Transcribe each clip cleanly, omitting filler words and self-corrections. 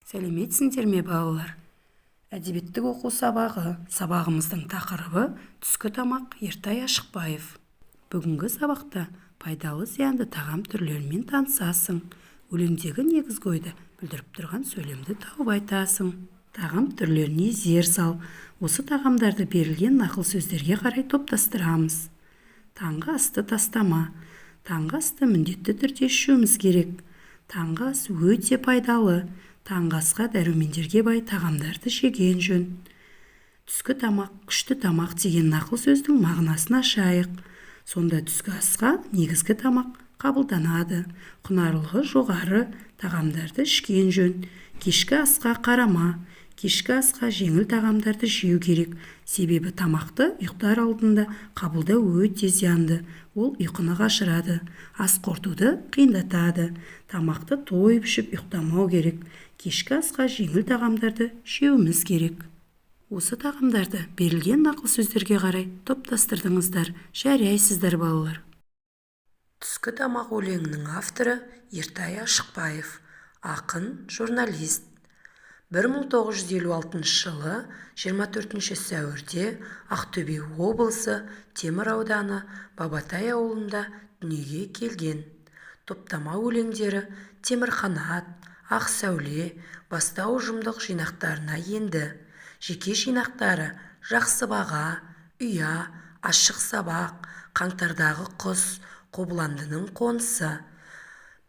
Сәлеметсіңдер ме, балалар! Әдебиеттік оқу сабағы. Сабағымыздың тақырыбы: «Түскі тамақ», Ертай Ашықбаев. Бүгінгі сабақта пайдалы, зиянды тағам түрлерімен танысасың. Өлеңдегі негізгі ойды білдіріп тұрған сөйлемді тауып айтасың. Тағам түрлеріне зер сал. Осы тағамдарды берілген нақыл сөздерге қарай топтастырамыз. Таңғы асты тастама. Таңғы асты міндетті түрде ішуіміз керек. Таңғы ас өте пайдалы. Таңғы асқа дәрумендерге бай тағамдарды жеген жөн. «Түскі тамақ – күшті тамақ» деген нақыл сөздің мағынасын ашайық. Сонда түскі асқа негізгі тамақ қабылданады. Құнарлығы жоғары тағамдарды ішкен жөн. Кешкі асқа қарама. Кешкі асқа жеңіл тағамдарды жеу керек, себебі тамақты ұйықтар алдында қабылдау өте зиянды. Ол ұйқыны қашырады, ас қорытуды қиындатады. Тамақты тойып ішіп ұйықтамау керек. Кешкі асқа жеңіл тағамдарды жеуіміз керек. Осы тағамдарды берілген нақыл сөздерге қарай топтастырдыңыздар. Жарайсыздар, балалар! «Түскі тамақ» өлеңінің авторы Ертай Ашықбаев, ақын, журналист. 1956 жылы 24 сәуірде Ақтөбе облысы, Темір ауданы, Бабатай ауылында дүниеге келген. Топтама өлеңдері «Темірқанат», «Ақ сәуле», «Бастау» ұжымдық жинақтарына енді. Жеке жинақтары: «Жақсы баға», «Ұя», «Ашық сабақ», «Қаңтардағы құс», «Қобыландының қонысы».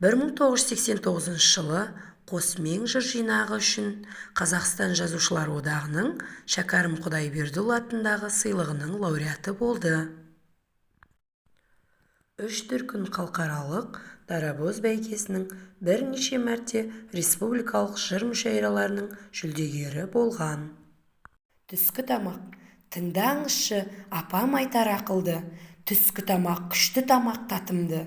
1989 жылы «Қосмең» жыр жинағы үшін Қазақстан Жазушылар одағының Шәкәрім Құдайбердіұлы атындағы сыйлығының лауреаты болды. Үш дүркін халықаралық «Дарабоз» бәйгесінің, бірнеше мәрте республикалық жыр мүшәйраларының жүлдегері болған. Түскі тамақ. Тыңдаңызшы, апам айтар ақылды: түскі тамақ – күшті тамақ, татымды.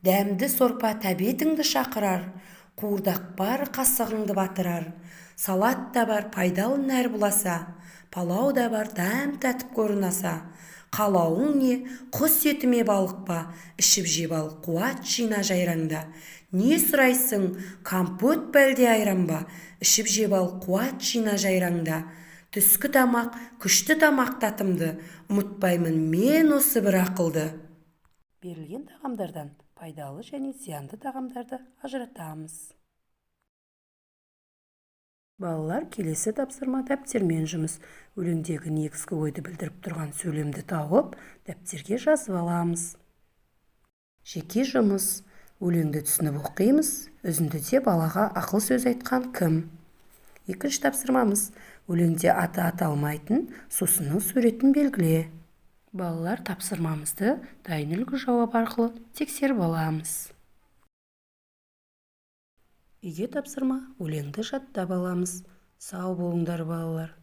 Дәмді сорпа тәбетіңді шақырар, қуырдақ бар қасығыңды батырар. Салат та бар, пайдалы нәр буласа, палау да бар, дәм татып көр ұнаса. Қалауың не, құс еті ме, балық па, ішіп-жеп ал, қуат жина жайраңда. Не сұрайсың, компот па, әлде айран ба, ішіп-жеп ал, қуат жина жайраңда. Түскі тамақ – күшті тамақ, татымды. Ұмытпаймын мен осы бір ақылды. Берілген тағамдардан пайдалы және зиянды тағамдарды ажыратамыз. Балалар, келесі тапсырма: дәптермен жұмыс. Өлеңдегі негізгі ойды білдіріп тұрған сөйлемді тауып, дәптерге жазып аламыз. Жеке жұмыс. Өлеңді түсініп оқимыз. Үзіндіде балаға ақыл сөз айтқан кім? Екінші тапсырмамыз: өлеңде аты аталмайтын сусынның суретін белгіле. Балалар, тапсырмамызды дайын үлгі жауап арқылы тексеріп аламыз. Үйге тапсырма: өлеңді жаттап аламыз. Сау болыңдар, балалар!